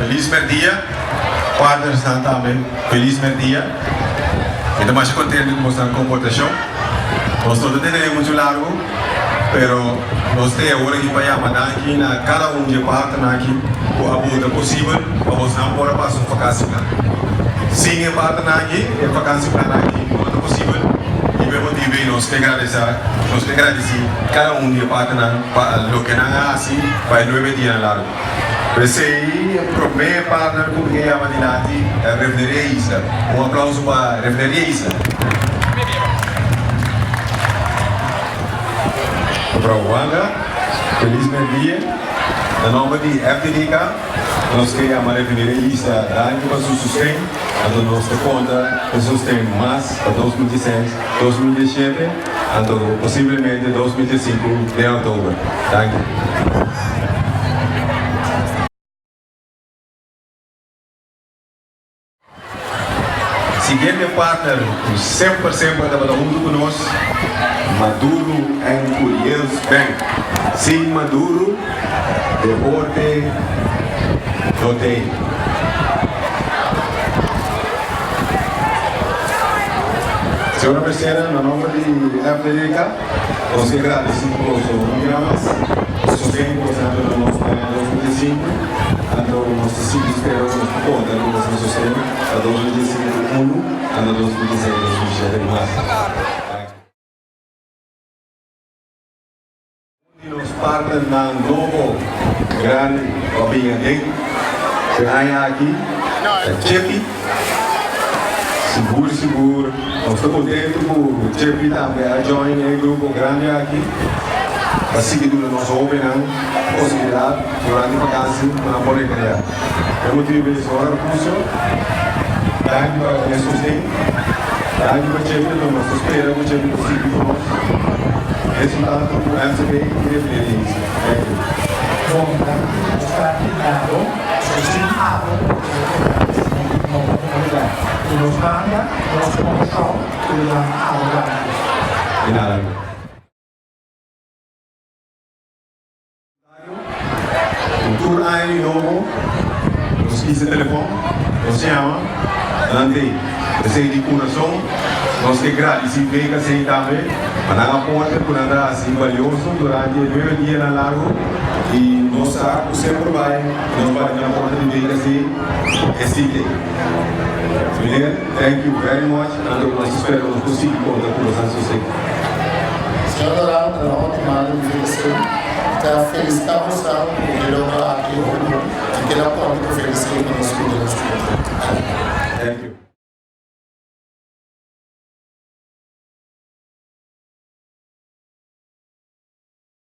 Felis merdia. Partnersnan tambe felis merdia. Mi ta masha contento cu boso nan comportacion. Nos no ta tene mucho largo, pero nos te awor aki pa yama danki na cada un di e partnernan aki cu a buta posibel pa boso nan por a pasa un vakantieplan. Sin e partnernan aki, e vakantieplan aki no ta posibel y pa e motibu ei nos ke gradesa, nos ke gradisi cada un di e partnernan pa loke nan a haci pa e nuebe dianan largo. P'esei e promé partner ku mi ke yama dilanti ta Refineria Isla. Un aplauso pa Refineria Isla. Mevrouw Wanga, felis merdia. Na nomber di FDDK nos ke yama Refineria Isla danki pa su sosten. Anto nos ta konta ku sosten mas pa 2016, 2017 anto posiblemente 2015 den oktober. Danki. Siguiente partner ku semper semper tabata huntu ku nos, Maduro and Curiels Bank. Sin Maduro, deporte no t'ei. Señora Presidenta, na nomber di FDDK, nos ke gradisi ku boso un bia mas pa sosten ku boso a duna nos na 2005, anto nos ta sigui spera ku nos por konta ku boso sosten pa 2005 unu, anto 2006, 2007 i mas. Danki. Un di nos partnernan nobo grandi ku a bin aden e aña aki ta Chepi. Sigur sigur nos ta kontentu ku Chepi tambe a join e grupo grandi aki pa sigui duna nos hobennan posibilidat durante vakansi pa nan por rekreá. E motibu ei señor Arcusio, danki pa e sosten, danki pa Chepe, pero nos ta spera ku Chepe ta sigui ku nos resultado ku MCB i Refineria Isla. Thank you. Bon, danki nos ta aki abo, sin abo nos no por haci no por tuma lugar. Di nos banda nos pone show cu lo yama abo danki. Di nada. Ku tur aña di nobo nos kisa telefòn, nos yama, nan t'ei. Esei di kurason nos ke gradisí VKC tambe pa nan aporte ku nan ta hasi balioso durante e nuebe dianan largu i nos sa ku semper bai nos bati na porta di VKC e si t'ei. Meneer, thank you very much, anto nos ta spera nos por sigui konta ku nos nan sosé. Señor Dorado ta na otro mano di VKC ta felicita boso cu e logro aki hopi bon y keda conta cu VKC pa nos cuida nos futuro. Thank you.